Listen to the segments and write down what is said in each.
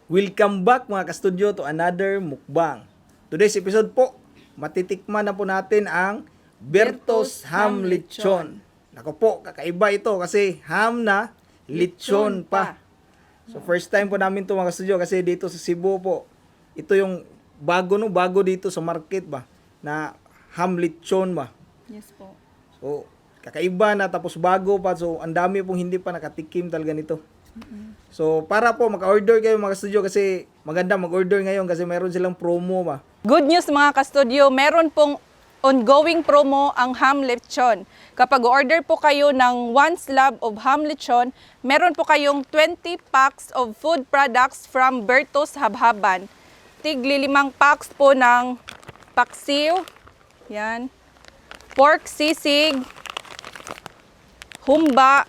Welcome back mga ka-studio to another mukbang. Today's episode po, matitikman na po natin ang Bertos Ham Lechon. Nako po, kakaiba ito kasi ham na lechon pa. So first time po namin ito mga ka-studio kasi dito sa Cebu po, ito yung bago dito sa market ba, na ham lechon ba. Yes po. So kakaiba na tapos bago pa, so ang dami pong hindi pa nakatikim talaga nito. So, para po maka-order kayo mga studio kasi maganda mag-order ngayon kasi mayroon silang promo ba. Good news mga ka-studio, meron pong ongoing promo ang ham lechon. Kapag order po kayo ng 1 slab of ham lechon, meron po kayong 20 packs of food products from Bertos Habhaban. Tigli 5 packs po ng paksiw, yan, pork sisig, humba,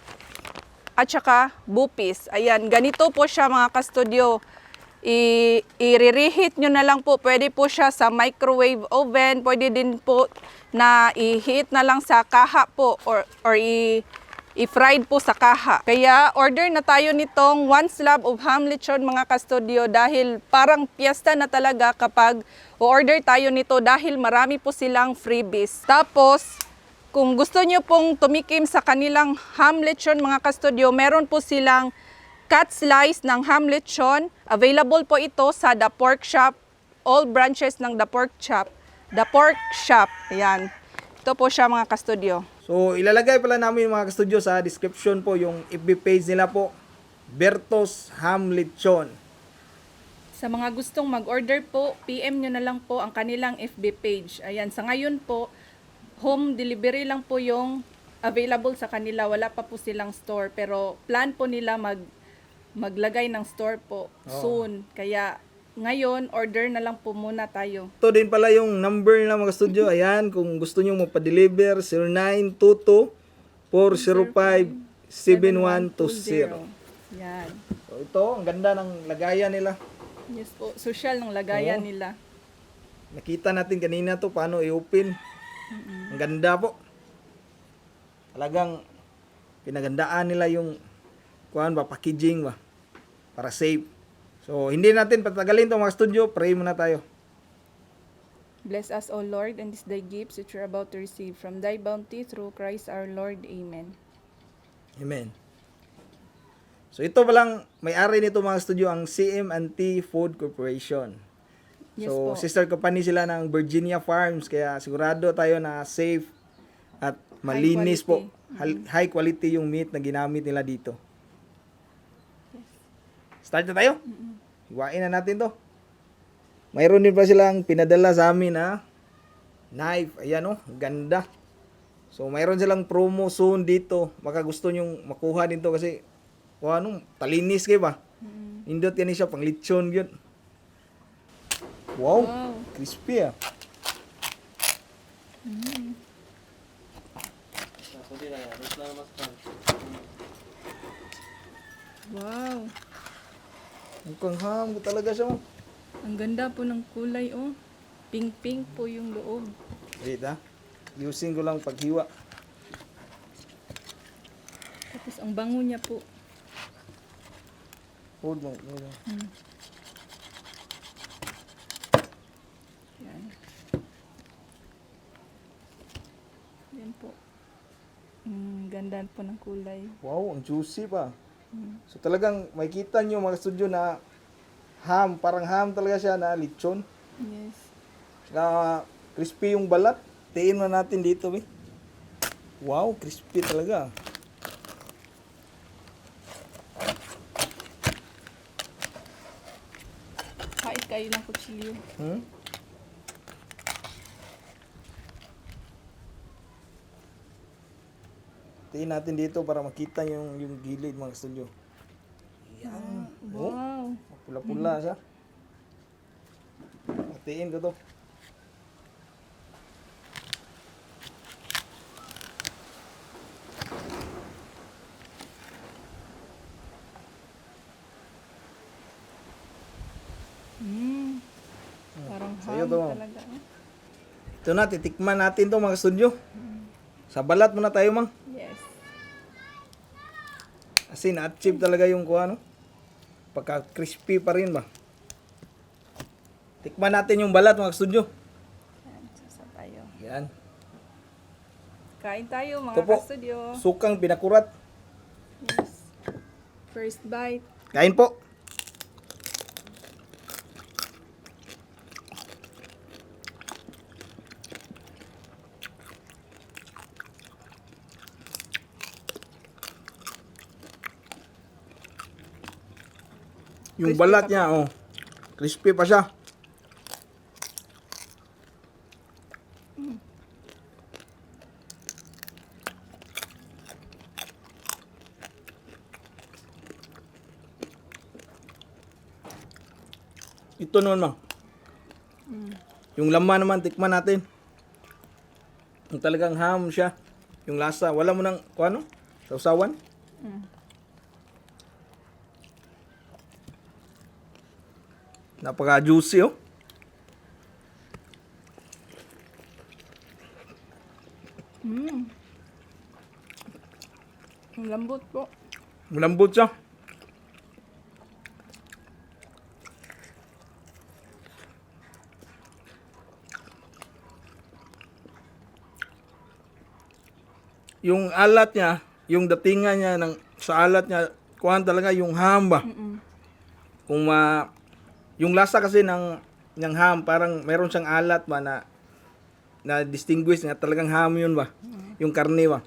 at saka bupis. Ayan, ganito po siya mga ka-studio. I-reheat nyo na lang po. Pwede po siya sa microwave oven. Pwede din po na i-heat na lang sa kaha po or i-fried po sa kaha. Kaya order na tayo nitong 1 slab of ham lechon mga ka-studio dahil parang piyesta na talaga kapag order tayo nito dahil marami po silang freebies. Tapos, kung gusto nyo pong tumikim sa kanilang ham lechon mga ka-studio, meron po silang cut slice ng ham lechon. Available po ito sa The Pork Shop, all branches ng The Pork Shop. The Pork Shop, ayan. Ito po siya mga ka-studio. So, ilalagay pala namin mga ka-studio sa description po yung FB page nila po, Bertos Ham Lechon. Sa mga gustong mag-order po, PM nyo na lang po ang kanilang FB page. Ayan, sa ngayon po, home delivery lang po yung available sa kanila. Wala pa po silang store. Pero plan po nila maglagay ng store po soon. Kaya ngayon, order na lang po muna tayo. Ito din pala yung number na mga studio. Ayan, kung gusto nyo magpa-deliver, 0922-405-7120. Yan. So, ito, ang ganda ng lagayan nila. Yes po, social ng lagayan nila. Nakita natin kanina to paano i-open. Ang ganda po. Talagang pinagandaan nila yung packaging ba para safe. So hindi natin patagalin 'tong mga studio, pray muna tayo. Bless us, O Lord, and this thy gifts which we are about to receive from thy bounty through Christ our Lord. Amen. Amen. So ito palang may-ari nito mga studio ang CM&T Food Corporation. Yes So, po. sister company sila ng Virginia Farms, kaya sigurado tayo na safe at malinis po. High quality yung meat na ginamit nila dito. Start na tayo? Hiwain na natin to. Mayroon din pa silang pinadala sa amin na knife. Ayan o, ganda. So, mayroon silang promo soon dito. Baka gusto nyong makuha din to kasi talinis kayo ba? Indot yan siya, pang lechon yun. Wow, crispy ah. Wow. Mukhang ham ko talaga siya mo. Ang ganda po ng kulay, oh. Pink-pink po yung loob. Wait ah. Using ko lang paghiwa. Tapos ang bango niya po. Hold mo. Yan. Yan po. Ganda po ng kulay. Wow, ang juicy pa. So talagang makikita nyo mga studio na ham, parang ham talaga siya na lechon. Yes. Na crispy yung balat. Tiin na natin dito, eh. Wow, crispy talaga. Kahit kayo ng kutsilyo. Tiin natin dito para makita yung gilid mga studio. Yan. Wow. Pula-pula siya. Tiin ko to. Parang Sa'yo ham to. talaga. Ito na, titikman natin to mga studio. Sa balat muna tayo, mang. Yes. Kasi na-achieve talaga yung kuha, no? pagka-crispy pa rin ba. Tikman natin yung balat mga studio. Ayan, sasa tayo. Yan. Kain tayo mga Ito po, ka-studio. sukang pinakurat. Yes. First bite. Kain po. Yung Crispy balat pa niya, oh. Crispy pa siya. Ito naman, ma. Yung laman naman, tikman natin. Yung talagang ham siya. Yung lasa, wala mo nang, kung ano? Sausawan? Napaka-juicy, oh. Ang lambot po. Malambot siya. Yung alat niya, yung datingan niya ng sa alat niya, kuhan talaga yung ham ba. Kung yung lasa kasi ng ham, parang meron siyang alat ba na distinguish nga talagang ham yun ba. Yung karne ba.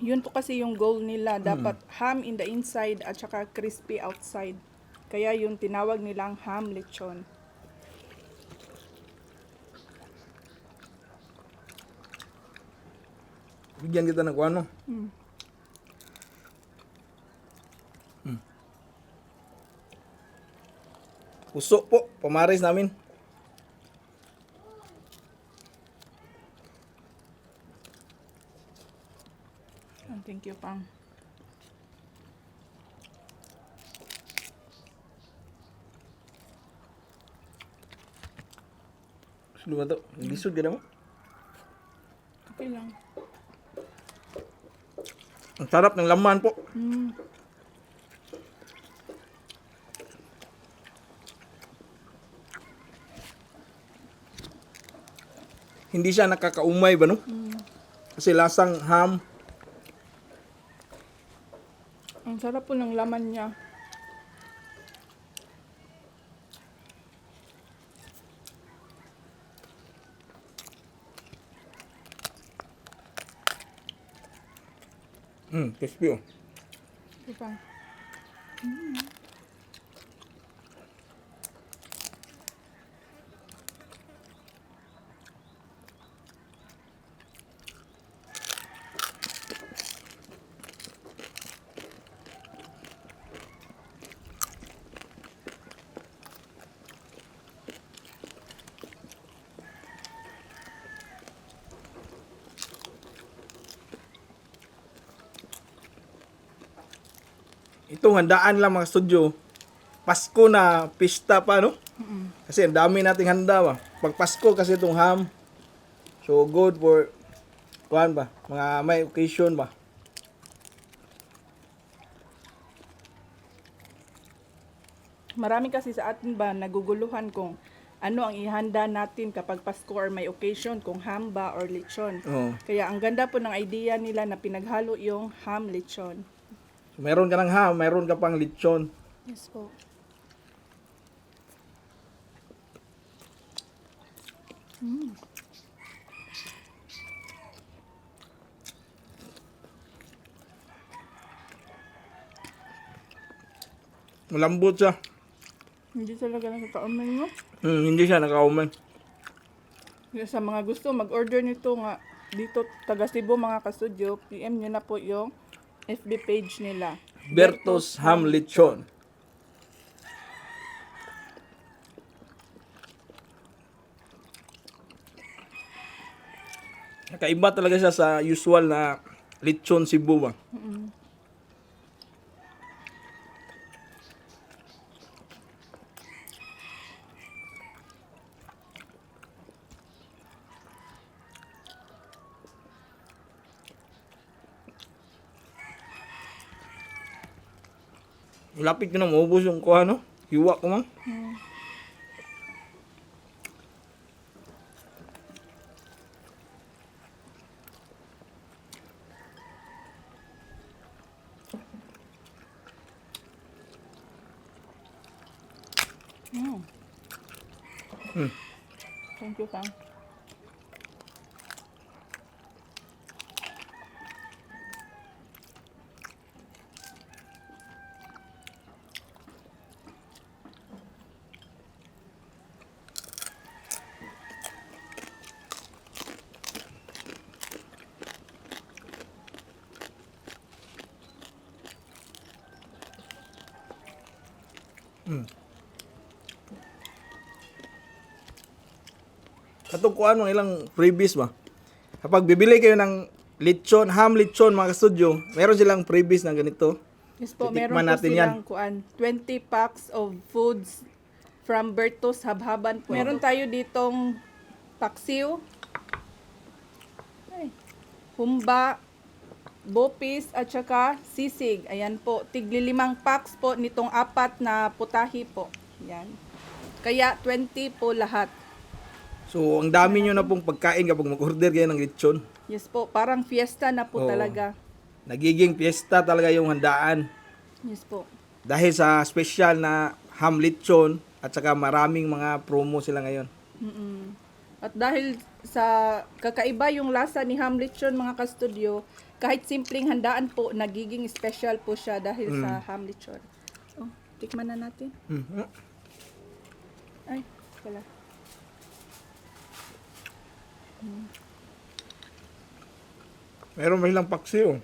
Yun po kasi yung goal nila. Dapat ham in the inside at saka crispy outside. Kaya yung tinawag nilang ham lechon. Bigyan kita ng kuano. Puso po, pamaris namin. Thank you, Pang. Gusto mo to? Lisod ka na mo? Okay lang. Ang sarap ng laman po. Hindi siya nakakaumay ba no? Kasi lasang ham. Ang sarap po ng laman niya. Crispy oh. Okay, Pang. Ito handaan lang mga studio. Pasko na pista pa no? Kasi ang dami nating handa ba. Pag Pasko kasi itong ham. So good for kuan ba? Mga may occasion ba. Marami kasi sa atin ba naguguluhan kung ano ang ihanda natin kapag Pasko or may occasion, kung ham ba or lechon. Oo. Kaya ang ganda po ng idea nila na pinaghalo yung ham lechon. So, meron ka ng ham, meron ka pang lechon. Yes po. Malambot siya. Hindi talaga nakakauman mo. Hindi siya nakaumay. Kaya sa mga gusto mag-order nito nga dito taga Cebu mga ka-studio, PM nyo na po yung FB page nila. Bertos Ham Lechon. Nakaiba talaga siya sa usual na lechon Cebu ba. Lapit ko na maubos yung kuha, no? Hiwa ko, mang. Thank you, Kang. Katong kuha ng ilang freebies ba? Kapag bibili kayo ng lechon, ham lechon mga studio, meron silang freebies na ganito. Yes po, Titikman meron po natin yan. silang 20 packs of foods from Berto's Habhaban po. Meron tayo ditong paksiw, humba, bopis, at saka sisig. Ayan po, tigli 5 packs po nitong 4 na putahi po. Yan. Kaya 20 po lahat. So, ang dami nyo na pong pagkain kapag mag-order kayo ng lechon. Yes po, parang fiesta na po Oo. talaga. Nagiging piyesta talaga yung handaan. Yes po. Dahil sa special na ham lechon at saka maraming mga promo sila ngayon. Mm-mm. At dahil sa kakaiba yung lasa ni ham lechon mga ka-studio, kahit simpleng handaan po, nagiging special po siya dahil sa ham lechon. Oh, tikman na natin. Mhm. Ay, wala. Meron ba silang paksiw?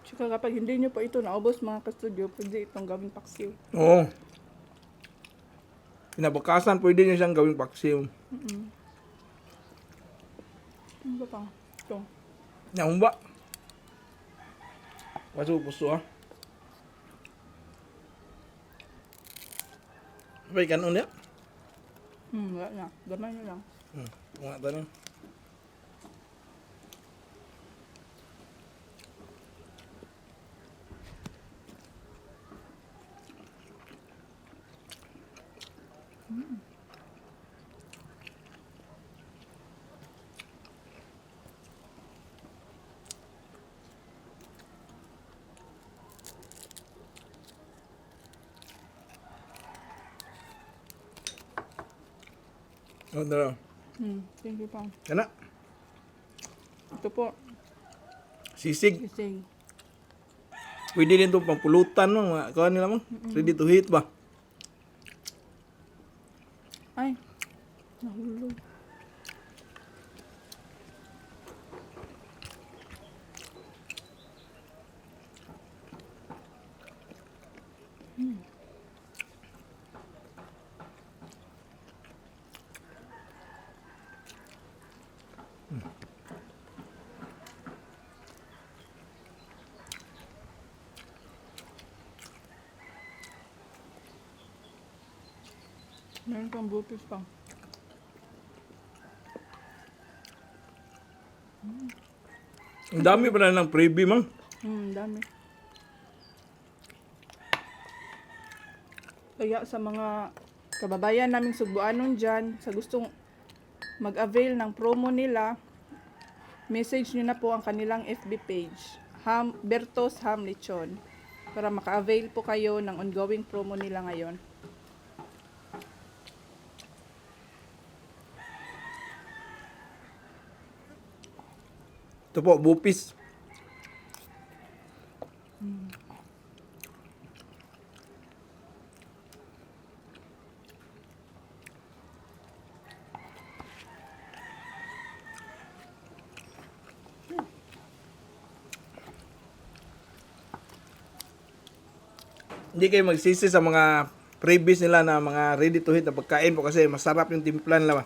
Tsaka kapag hindi nyo po ito naubos mga ka-studio, pwede itong gawing paksiw. Oo. Pinabakasan, pwede nyo siyang gawing paksiw. Ano ba pa? Ito. Naumba. Waso puso ha. Baik kanon ya. Wala na. Gamay nyo lang. Mga tanong. Oh, dala. Thank you, Pang. Kana. Ito po. Sisig. Kising. Pwede din itong pampulutan mo. Mga kawan nila mo. Ready to heat ba? Ay. Nahulog. Meron pang butis pa. Ang dami pa na ng freebie, mang. Dami. Kaya sa mga kababayan naming Sugbuanon dyan, sa gustong mag-avail ng promo nila, message nyo na po ang kanilang FB page, Berto's Ham Lechon, para maka-avail po kayo ng ongoing promo nila ngayon. Ito po, bupis. Hindi kayo magsisi sa mga freebies nila na mga ready to eat na pagkain po kasi masarap yung timpla nila.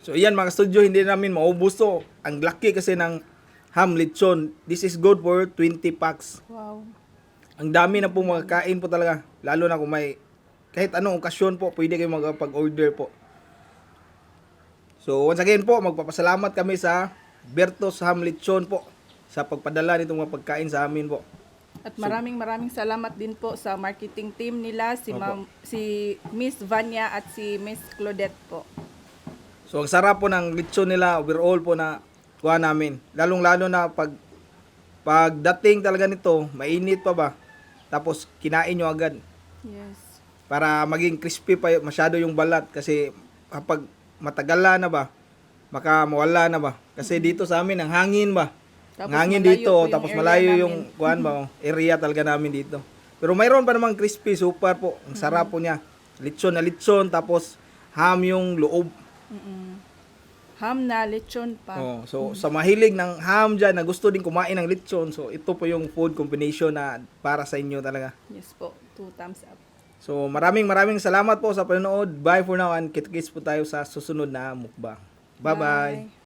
So So yan mga studio, hindi namin maubos to. Ang laki kasi ng ham lechon. This is good for 20 packs. Wow. Ang dami na po makakain po talaga. Lalo na kung may kahit anong okasyon po, pwede kayo magpag-order po. So once again po, magpapasalamat kami sa Bertos Ham Lechon po sa pagpadala nitong mga pagkain sa amin po. At maraming salamat din po sa marketing team nila, si Miss Vanya at si Miss Claudette po. So ang sarap po ng lechon nila overall po na kuha namin. Lalong-lalo na pag dating talaga nito, mainit pa ba? Tapos kinain nyo agad Yes. para maging crispy pa masyado yung balat kasi kapag matagala na ba, baka mawala na ba? Kasi dito sa amin ang hangin ba? Tapos Ang hangin malayo dito, po yung tapos area malayo namin. yung kuan ba, area talaga namin dito. Pero mayroon pa namang crispy, super po. Ang sarap po niya. Lechon na lechon, tapos ham yung loob. Ham na lechon pa. Oh, so sa mahilig ng ham dyan na gusto din kumain ng lechon, so ito po yung food combination na para sa inyo talaga. Yes po, 2 thumbs up. So maraming salamat po sa panonood. Bye for now and kita-kits po tayo sa susunod na mukbang. Bye-bye.